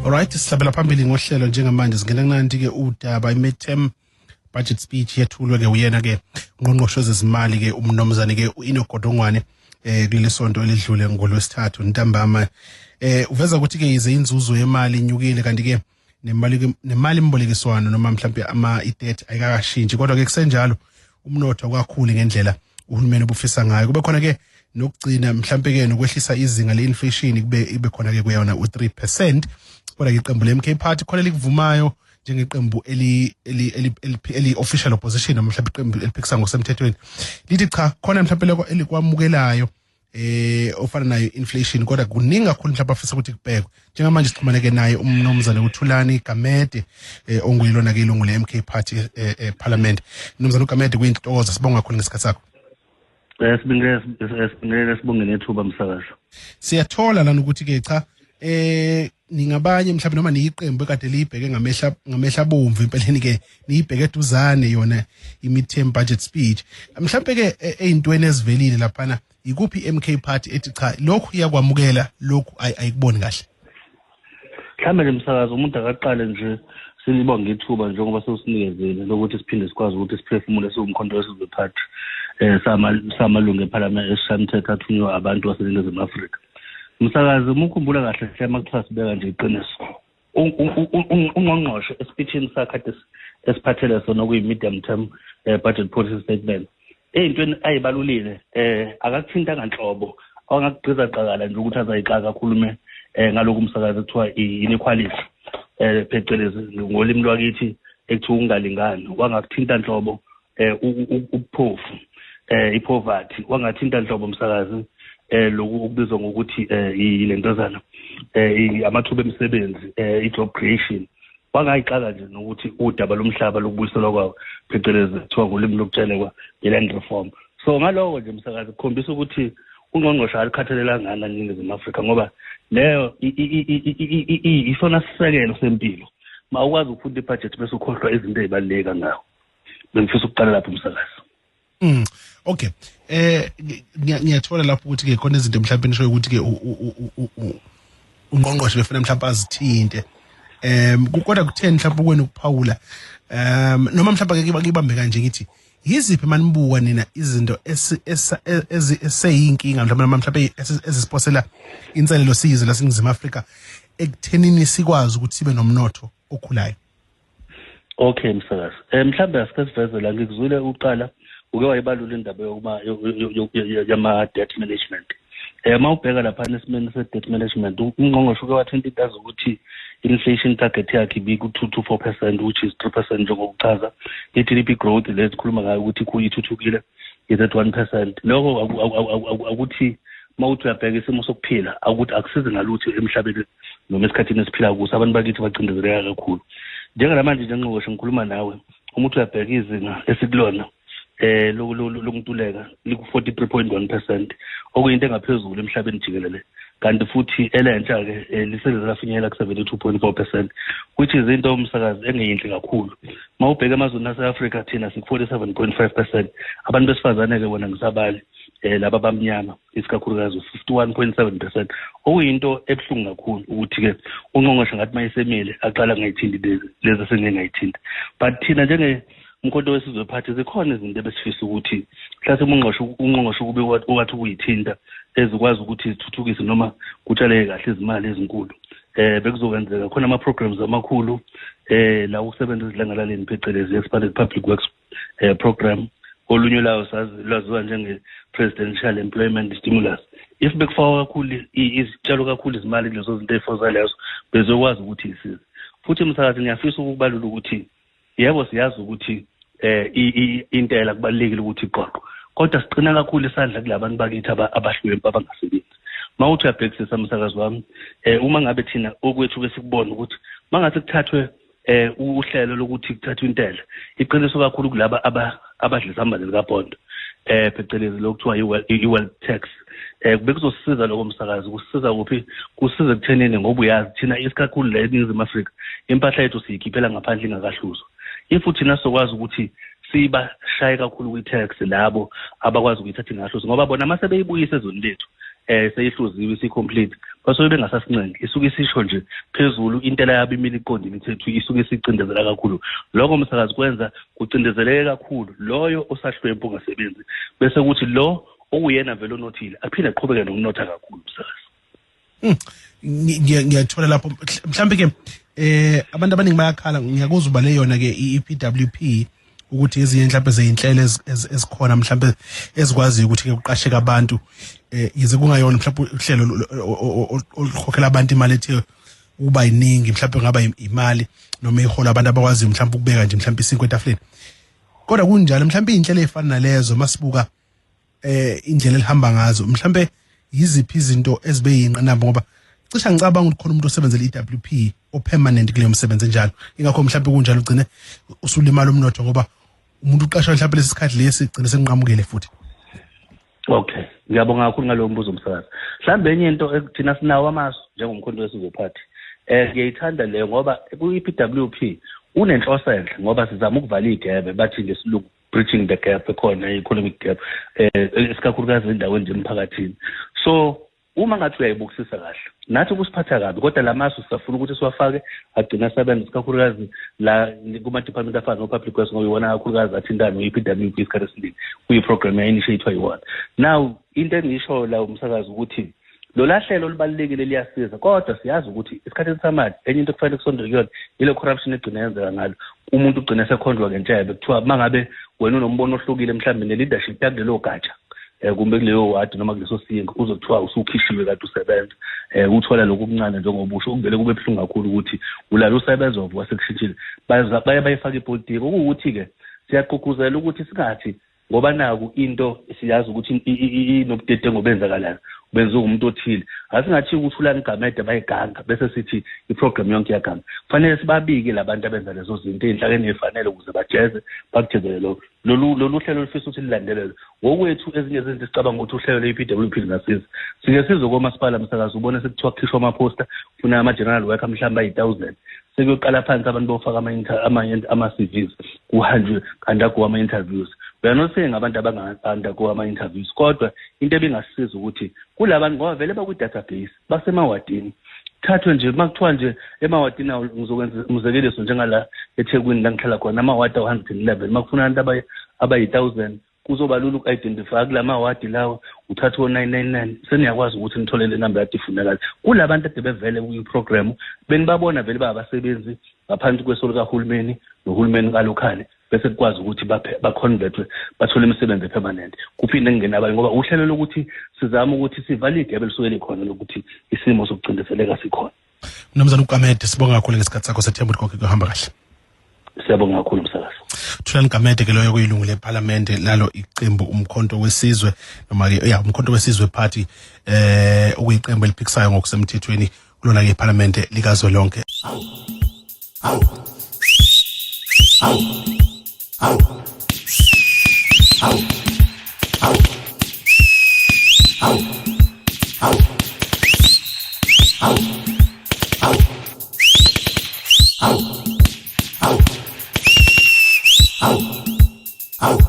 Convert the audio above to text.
Alright, sihlabela phambili ngohlelo njengamanje. Singena kunanti ke udaba, i-midterm budget speech yethulwe ke uyena ke ungqongqoshe wezezimali ke, umnomzane ke u-Enoch Godongwane, kuleli sonto elidlule ngolwesithathu ntambama. Uveza ukuthi ke yize inzuzo yemali inyukile, kanti ke nemali imbolekiswano noma mhlawumbe ama i-debt ayikakashintshi, kodwa ke kusenjalo umnotho awukakhuli ngendlela uhulumeni obufisa ngayo. Kube khona ke nokugcina mhlawumbe ke nokwehlisa izinga le-inflation kube ibe khona ke kuyona u-3%, kodwa ke iqembu le-MK Party khona likuvumayo njengeqembu eli official opposition noma mhlawumbe iqembu eliphikisa ngokusemthethweni, lithi cha, khona mhlawumbe lokho elikwamukelayo ofana nayo inflation, kodwa kuningi kakhulu mhlawumbe afisa ukuthi kubhekwe. Njengamanje sixhumane ke naye umnumzane uThulani Gamede, onguyilona ke ilungu le-MK Party parliament. Mnumzane uGamede, kuyintokozo, sibonga kakhulu ngesikhathi sakho. Sibingelele, sibonge nethuba, msakazi. Siyathola lana ukuthi ke cha, ningabanye mhlawumbe noma niyiqembu ekade liyibheke ngamehla abomvu empeleni ke, niyibheke eduzane yona i-midterm budget speech. Mhlawumbe ke ey'ntweni ezivelile laphana, ikuphi i-MK Party ethi cha, lokhu iyakwamukela, lokhu ayikuboni kahle? Mhlawumbe nje, msakazi, umuntu akaqale nje silibonge ithuba njengoba sewusinikezile lokuthi siphinde sikwazi ukuthi siphefumule siwumkhonto wesizwe party, samalungu ephalamende esishayamthetho athunywa abantu baseNingizimu Afrika. Msakazi, uma ukhumbula kahle hle, uma kuthiwa sibeka nje iqiniso, ungqongqoshe esipitshini sakhe kade esiphathele sona okuyi-medium term budget policy statement, ey'ntweni ayibalulile akakuthintanga nhlobo, awangakugqiza qakala nje ukuthi azayixaka akhulume ngalokhu, umsakazi, kuthiwa i-inequality, phecelezi ngolimi lwakithi ekuthiwa ukungalingani. Wangakuthinta nhlobo ubuphofu, i-poverty. Wangathinta nhlobo, msakazi, lokhu okubizwa ngokuthi ilentozana amathuba emisebenzi, i-job creation. Wangayixaka nje nokuthi udaba lomhlaba lokubuyiselwa kwawo, phecelezi kuthiwa ngolimi lokutshelekwa i-land reform. So ngaloko nje, msakazi, kukhombisa ukuthi ungqongqoshe alikhathalelanga ngani iNingizimu Afrika, ngoba leyo isona sisekelo sempilo. Ma ukwazi ukufunda ibhajethi bese ukhohlwa izinto ey'baluleke kangako. Bengifisa ukuqala lapho, umsakazi. Okay. Ngiyathola lapho ukuthi ke khona izinto mhlawumbe nisho ukuthi ke ungqongqoshe befuna mhlawumbe azithinte. Kodwa kutheni mhlawumbe kwena ukuphawula noma mhlawumbe ke ngibambe kanje, ngithi yiziphi manibuka nina izinto eseyinkinga mhlawumbe noma mhlawumbe ezisiphosela inselelo sizwe laseNingizimu Afrika ekuthenini sikwazi ukuthi sibe nomnotho okhulayo? Okay, msakazi, mhlawumbe asike siveze la ngikuzwile uqala uke wayibalula indaba yokuba yama debt management. Uma ubheka lapha esimeni se-debt management, ungqongqoshe uke wathinta into azokuthi inflation target yakhe ibiku-2 to 4%, which is 3%, njengokuchaza i-GDP growth le sikhuluma ngayo ukuthi ithuthukile, is at 1%. Lokho akuthi uma uthi uyabheka isimo sokuphila, akuthi akusizi ngalutho emhlabeni noma esikhathini esiphila kuso. Abantu bakithi bacindezeleka kakhulu njengamanje. Nje ngqongqoshe, ngikhuluma nawe, uma uthi uyabheka izinga esikulona lokuntuleka liku-43.1%, okuyinto engaphezulu emhlabeni jikelele, kanti futhi elentsha-ke liselize lafinyelela ku-72.4%, which is into, umsakazi, engeyinhle kakhulu. Uma ubheka emazweni ase-Afrika, thina siku-47.5%. Abantu besifazane-ke bona ngisabali, laba abamnyama isikakhulukazi, u-51.7%, okuyinto ebuhlungu kakhulu ukuthi-ke ungqongqoshe ngathi uma esemile aqala ngayithinti lezi esengeke ngayithinta. But thina njenge Mkhonto wesizwe party, zikhona izinto ebesifisa ukuthi mhlawumbe ungqongqoshe kube wathi ukuyithinta, ezikwazi ukuthi zithuthukise noma kutshaleke kahle izimali ezinkulu. Bekuzokwenzeka khona ama-programs amakhulu la ukusebenza ezidlangalaleni, phecelezi expanded public works program, olunye lawo sazi lwaziwa njenge-presidential employment stimulus. If bekufakwa kakhulu izitshalo kakhulu izimali kulezo zinto ey'foza lezo, bezokwazi ukuthi isize futhi. Msakazi, ngiyafisa ukubalula ukuthi yebo, siyazi ukuthi intela kubalulekile ukuthi iqoqwe, kodwa sigcina kakhulu isandla kulabantu bakithi abahlwempu, abangasebenzi. Uma uthi uyabhekisisa, msakazi wami, uma ngabe thina okwethu besikubona ukuthi mangase kuthathwe uhlelo lokuthi kuthathwe intela, iqiniso kakhulu kulaba abadla isambane likapondo, phecelezi lokuthiwa i-wealth tax, bekuzosisiza lokho, msakazi. Kusiza kuphi? Kusiza ekuthenini ngoba uyazi thina isikakhulu la eNingizimu Afrika impahla yethu siyikhiphela ngaphandle ingakahluzwa. If thina sizokwazi ukuthi sibashaye kakhulu kwi-tax labo abakwazi ukuyithatha ingahluzwa, ngoba bona mase beyibuyisa ezweni lethu seyihluziwe isi-complete, basuke bengasasincengi, isuke isisho nje phezulu intela yabo imile iqonde imithetho, isuke isicindezela kakhulu. Lokho msakazi kwenza kucindezeleke kakhulu loyo osahlwempu ongasebenzi, bese kuthi lo okuyena vele onothile aphinde aqhubeke nokunotha kakhulu msakazi. Ngiyathola lapho. Mhlambe ke abantu abaningi bayakhala, ngiyakuzwa ubale yona ke i-EPWP ukuthi ezinye mhlambe zeyinhlelo ezikhona mhlambe ezikwaziyo ukuthi ke kuqasheke abantu, yize kungayona mhlambe uhlelo olukhokhela abantu imali ethe ukuba yiningi, mhlambe ngaba imali noma iholo abantu abakwaziyo mhlambe ukubeka nje mhlambe isinkwa etafuleni. Kodwa kunjalo mhlambe iy'nhlelo ey'fana nalezo masibuka indlela elihamba ngazo, mhlambe yiziphi izinto ezibe yinqanamba, ngoba cishe ngicabanga ukuthi khona umuntu osebenzela i-EWP o-permanent kuleyo msebenzi enjalo, ingakho mhlambe kunjalo ugcine usulimala umnotho, ngoba umuntu uqashwa mhlambe lesi sikhathi lesi gcine senqamukile futhi. Okay, ngiyabonga kakhulu ngalowo mbuzo msakazi. Mhlambe enye into thina sinawo amasu njengoMkhonto weSizwe Party, ngiyayithanda leyo ngoba ku-EPWP unenhloso enhle, ngoba sizama ukuvala igebe, bathi ngesilungu bridging the gap ekhona, i-economic gap, isikakhulukazi endaweni nje emphakathini. So uma ngathi uyayibukisisa kahle, nathi kusiphatha kabi, kodwa la masu sisafuna ukuthi siwafake agcina asebenza, isikakhulukazi la kuma-department afana no-public works, ngoba iwona kakhulukazi athintana no-EPWP isikhathi esiningi, kuyi-program ya-initiate-wa yiwona. Now into engiyishoyo la umsakazi ukuthi lola hlelo olubalulekile liyasiza, kodwa siyazi ukuthi esikhathini samanje enye into ekufanele kusondele kuyona ile corruption egcina yenzeka ngalo. Umuntu ugcina esekhonjwa ngentshebe, kuthiwa uma ngabe wena unombono ohlukile mhlawumbe ne-leadership yakulelo gatsha, kumbe kuleyo wadi noma kuleso siyingi, uzothiwa usukhishiwe kade usebenza, uthola lokhu okuncane njengoba usho. Kuvele kube buhlungu kakhulu ukuthi ulala usebenza wavuka sekushintshile, baye bayifaka ipolitiki. Okuwukuthi-ke siyagqugquzela ukuthi singathi ngoba naku into siyazi ukuthi inobudedengu obenzakalayo benziwa umuntu othile, asingathi ukuthi uLani Gamede bayiganga bese sithi i-program yonke iyaganga. Kufanele sibabike labantu abenza lezo zinto ey'nhlakeni ey'fanele ukuze bajeze, bakujezele lokho. Lolu hlelo olufisa ukuthi lilandelelwe ngokwethu. Ezinye izinto sicabanga ukuthi uhlelo lwe-EPWP lingasiza. Sike sizwe komasipala msakazi, ubone sekuthiwa kukhishwa amaphosta, kufuna ama-general worker mhlawumbe ayi-1,000, sekuyoqala phansi abantu bofaka ama-CVs, kuhanjwe undergo ama-interviews. We are not saying abantu abanga-undergo ama-interviews, kodwa into ebingasisiza ukuthi kulabantu, ngoba vele bakwi-database basemawadini, thathwe nje uma kuthiwa nje emawadini, ngizokwenza umzekeliso njengala eThekwini la ngihlala khona, amawadi awu-111, uma kufuna abantu abayi-1,000 kuzoba lula uku-identify kula mawadi lawa, uthathe o-999, seniyakwazi ukuthi nithole le namba yade ifunakala kula bantu ade bevele kwi-program, benibabona vele bayabasebenzi ngaphansi kweso likahulumeni nohulumeni kalokhale, bese kukwazi ukuthi ba-convertwe bathole imisebenzi e-permanent, kuphinde kungene abanye, ngoba uhlelo lokuthi sizame ukuthi sivale igebe lisuke likhona lokuthi isimo sokucindezeleka sikhona. Mnumzane uGamede, sibonga kakhulu ngesikhathi sakho, sethemba ukuthi konke kuhamba kahle. Siyabonga kakhulu msakazi. Thulani Gamede ke loyo kuyilungu lephalamende lalo iqembu Umkhonto weSizwe, noma ke ya Umkhonto weSizwe Party, okuyiqembu eliphikisayo ngokusemthethweni kulona ke iphalamende likazwelonke. Awu awu awu awu awu awu awu awu awu awu awu awu awu.